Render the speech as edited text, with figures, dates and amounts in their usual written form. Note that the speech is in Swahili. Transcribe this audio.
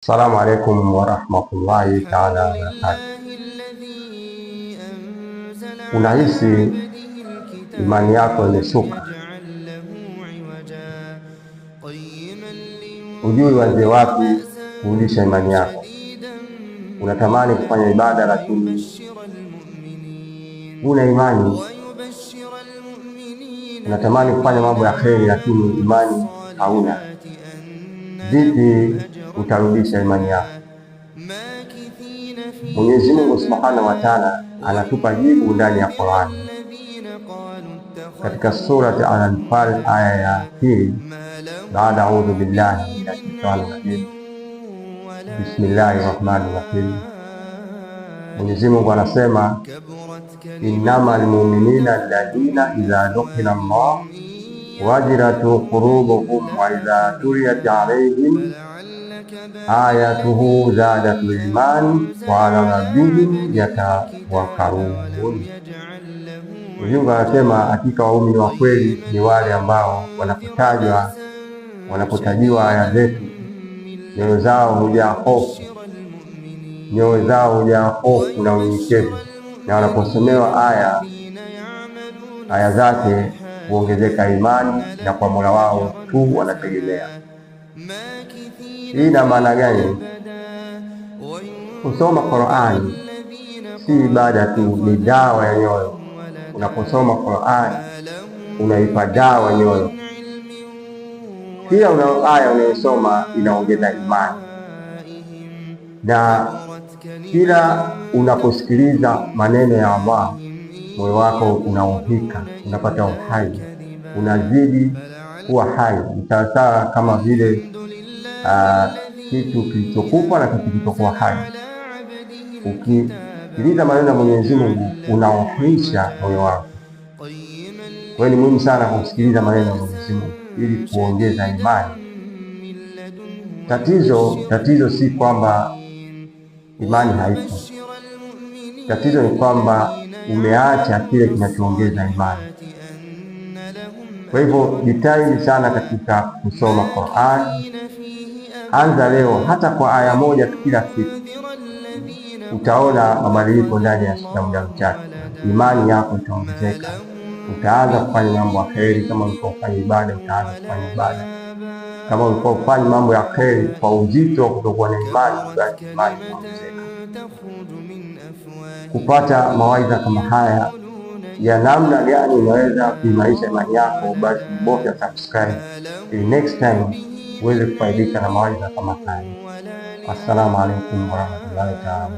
Assalamu alaikum warahmatullahi taala wabarakatu. Unahisi imani yako imeshuka, hujui uanze wapi kurudisha imani yako. Unatamani kufanya ibada lakini huna imani. Unatamani kufanya mambo ya kheri lakini imani hauna. Vipi utarudisha imani yako? Mwenyezi Mungu Subhanahu wa Ta'ala anatupa jibu ndani ya Qur'ani katika surati Al-Anfal aya ya 2, baada audhu billahi minash shaitani rajim, bismillahir rahmanir rahim. Mwenyezi Mungu anasema innamal mu'minina alladhina idha dhukira Allah wajilat qulubuhum wa idha tuliyat alayhim ayatuhu zadatu iman wa ala rabbihim yatawakkalun. Mwenyezi Mungu anasema hakika waumini wa kweli ni wale ambao wanapotajiwa aya zetu nyoyo zao hujaa hofu, nyoyo zao hujaa hofu na unyenyekevu, na wanaposomewa aya zake huongezeka imani, na kwa Mola wao tu wanategemea. Hii ina maana gani? Kusoma Qur'ani si ibada tu, ni dawa ya nyoyo. Unaposoma Qur'ani unaipa dawa nyoyo. Kila aya unayosoma inaongeza imani, na kila unaposikiliza maneno ya Allah moyo wako unauhika, unapata uhai, unazidi kuwa hai. Ni sawasawa kama vile kitu kilichokufa na kitu kilichokuwa hai. Ukisikiliza maneno ya Mwenyezi Mungu unaohuisha moyo wako. Kwa hiyo ni muhimu sana kusikiliza maneno ya Mwenyezi Mungu ili kuongeza imani. Tatizo si kwamba imani haipo, tatizo ni kwamba umeacha kile kinachoongeza imani. Kwa hivyo jitahidi sana katika kusoma Qur'an. Anza leo hata kwa aya moja kila siku, utaona mabadiliko ndani ya muda mchache. Imani yako itaongezeka, utaanza kufanya mambo ya kheri. Kama ulikuwa ufanya ibada, utaanza kufanya ibada. Kama ulikuwa ufanya mambo ya kheri kwa uzito wa kutokuwa na imani, basi imani itaongezeka. Kupata mawaidha kama haya ya namna gani unaweza kuimarisha imani yako, basi bofya subscribe ili next time uweze kufaidika na mawaidha kama haya. Assalamu alaikum warahmatullahi taala.